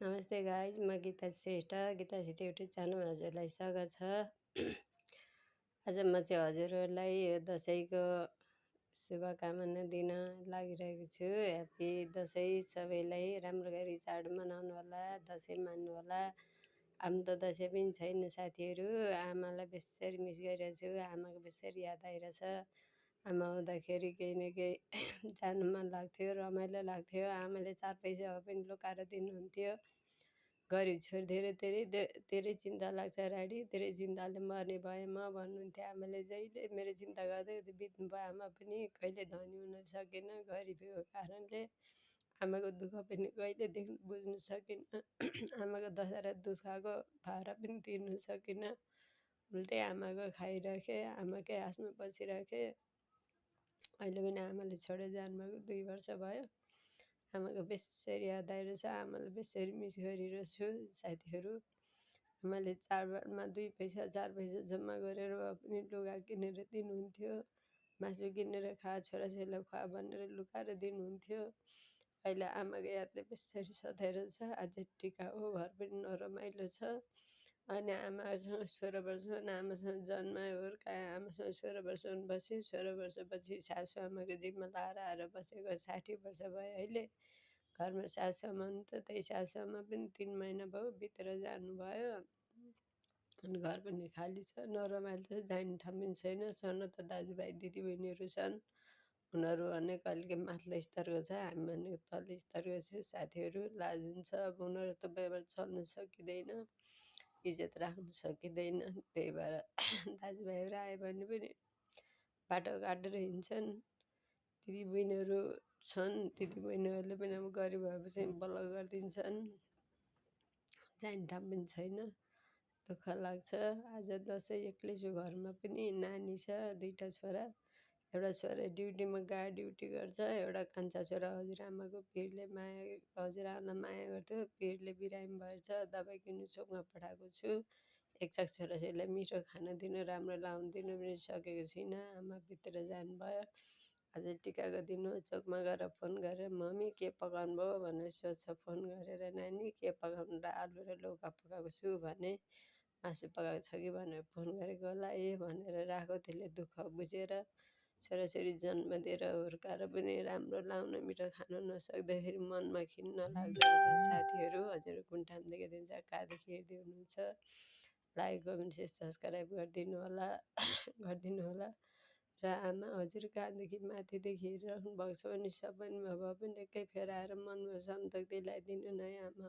नमस्ते गाइज, म Gita Shrestha Gita city YouTube च्यानलमा हजुरलाई स्वागत छ। आज म चाहिँ हजुरहरूलाई यो दसैँको शुभकामना दिन लागिरहेको छु। ह्याप्पी दसैँ, सबैलाई राम्रो गरी चाड मनाउनु होला, दसैँ मान्नु होला। आम त दसैँ पनि छैन साथीहरू, आमालाई बेसरी मिस गरिरहेको छु, आमाको बेसरी याद आइरहेछ। आमा आउँदाखेरि केही न केही जानु मन लाग्थ्यो, रमाइलो लाग्थ्यो। आमाले 4 पैसा भए पनि लुकाएर दिनुहुन्थ्यो। गरिब छोरी धेरै चिन्ता लाग्छ राडी, धेरै चिन्ताले मर्ने भए म भन्नुहुन्थ्यो आमाले। जहिले मेरो चिन्ता गर्दै बित्नुभयो आमा पनि। कहिले धनी हुन सकेन गरिबीको कारणले। आमाको दुःख पनि कहिलेदेखि बुझ्नु सकिनँ। आमाको दशहरा दुःखको भारा पनि तिर्नु सकिनँ। उल्टै आमाको खाइराखेँ, आमाकै आसमा बसिराखेँ। अहिले पनि आमाले छोडेर जानुभएको 2 वर्ष भयो। आमाको बेसरी याद आइरहेछ, आमालाई बेसरी मिस गरिरहेछु साथीहरू। आमाले चाडबाडमा 2 पैसा 4 पैसा जम्मा गरेर भए पनि लुगा किनेर दिनुहुन्थ्यो, मासु किनेर खा, छोराछोरीलाई खुवा भनेर लुकाएर दिनुहुन्थ्यो। अहिले आमाको यादले बेसरी सताइरहेछ। आज टिका हो, घर पनि नरमाइलो छ। अनि आमासँग 16 वर्षमा आमासँग जन्मायो, हुर्कायो। आमासँग 16 वर्षमा बसेँ, 16 वर्षपछि सासु आमाको जिम्मा लाएर आएर बसेको 60 वर्ष भयो अहिले। घरमा सासु आमा हुनु त त्यही सासु आमा पनि 3 महिना भयो बितेर जानुभयो। अनि घर पनि खाली छ, नरमाइलो छ, जाने ठाउँ पनि छैन। छन त दाजुभाइ दिदीबहिनीहरू छन्, उनीहरू भनेको अलिक माथिल्लो स्तरको छ, हामी भनेको तल्लो स्तरको छु साथीहरू। लाज हुन्छ, अब उनीहरू त बेहोरा चल्नु सकिँदैन, इज्जत राख्नु सकिँदैन। त्यही भएर दाजुभाइहरू आयो भने पनि बाटो काटेर हिँड्छन्। दिदीबहिनीहरू छन्, दिदीबहिनीहरूले पनि अब गरिब भएपछि बल्ल गरिदिन्छन्। जाने ठाउँ पनि छैन, दुःख लाग्छ। आज दसैँ एक्लै छु घरमा पनि। नानी छ, 2टा छोरा। एउटा छोरा ड्युटीमा गार्ड ड्युटी गर्छ, एउटा कान्छा छोरा हजुरआमाको पिरले हजुरआमालाई माया गर्थ्यो, पिरले बिरामी भएर छ, दबाई किन्नु चोकमा पठाएको छु। एक छाक छोराछोरीलाई मिठो खाना दिनु, राम्रो लाउनु दिनु पनि सकेको छुइनँ, आमा बितेर जानुभयो। आज टिकाको दिन हो, चोकमा गएर फोन गरेर मम्मी के पकाउनु भयो भनेर सोध्छ फोन गरेर। नानी के पकाउनु र आलु र लौका पकाएको छु भने, मासु पकाएको छ कि भनेर फोन गरेको होला। ए भनेर राखेको, त्यसले दुःख बुझेर। छोराछोरी जन्म दिएर हुर्काएर पनि राम्रो लाउन मिठो खानु नसक्दाखेरि मनमा खिन्न लाग्दो रहेछ साथीहरू। हजुर कुन ठाउँदेखि दिन्छ, कहाँदेखि हेर्दै हुनुहुन्छ, लाइक कमेन्ट सेयर सब्सक्राइब गरिदिनु होला गरिदिनु होला। र आमा हजुर कहाँदेखि माथिदेखि हेरिराख्नु भएको छ भने सपनामा भए पनि एकै फेर आएर मनमा सन्तोक दिलाइदिनु न है आमा।